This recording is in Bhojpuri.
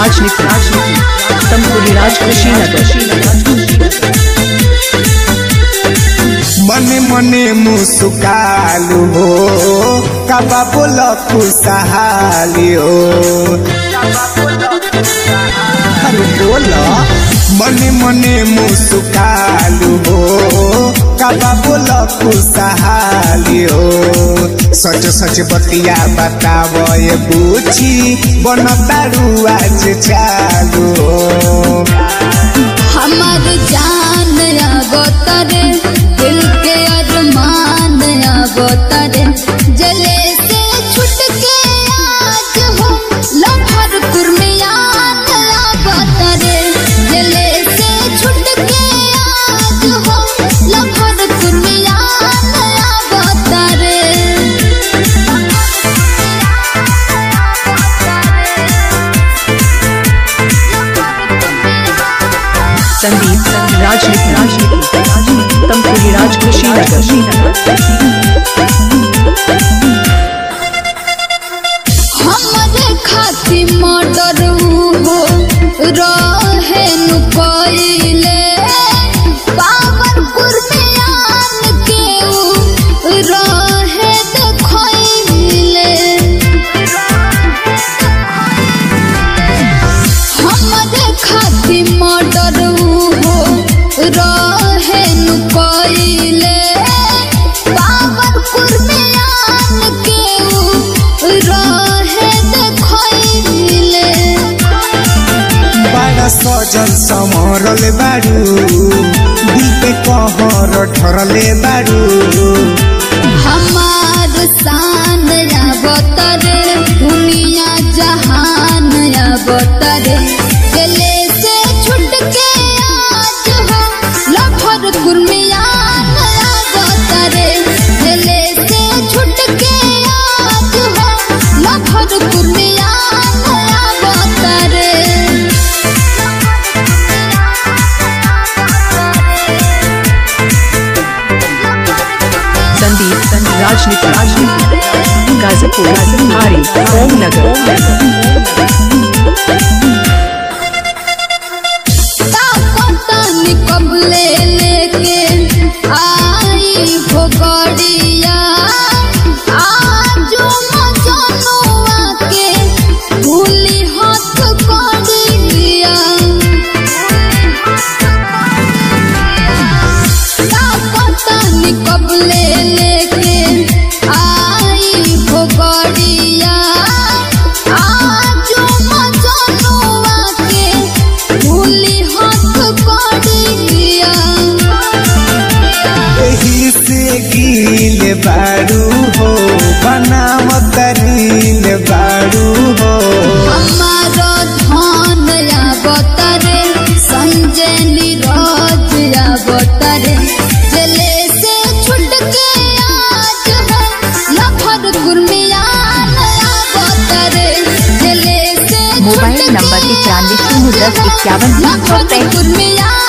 राजनीति तमकुरी राज कुशीनगर। मने मने मुस्कालू हो कबा बोल खुशहाली हो। अरे बोल मने मने मुस्कालू हो कबा बोल खुशहाली हो। सच सच बतिया बताव ये बूची बनतारू आज चालू हो। हमार जान आवतरे दिल के अरमान आवतरे जले से छुट के आज हो लभर कुर्मियान आवतरे जले से छुट के आज हो लभर कुर्मियान आवतरे। संदीप राजनीति तमकुरी राज कुशीनगर। हमारे खातिर मर्डर हो रहे नु पहिले पावर कुर्मियान के रहे देखले। हमारे खातिर मर्डर हो रहे नु पहिले पावर कुर्मियान के रहे देखले। बड़ा सजल समरल बारू दिल पे कहर ठरले बारू। हमार शान आवतरे दुनिया जहान आवतरे जले से छुट के आज हो लभर कुर्मियान आवतरे जले से छुट के आज हो लभर कुर्मियान आवतरे। संदीप राजनीति गाजीपुर हारी ओम नगर। कब ले लेके आई हो गड़िया आजो मजनुआ के भूली हाथ कड़िया। कब ले लेके आई हो गड़िया आजो मजनुआ के भूली हाथ कड़िया। एही से गील बारू हो बनावत रील बारू हो। हमार धन आवतरे संजय नीरज आवतरे जले से छुट के आज हो लभर कुर्मियान आवतरे जले से मोबाइल नंबर 95 010 51 लभर 335। कुर्मियान।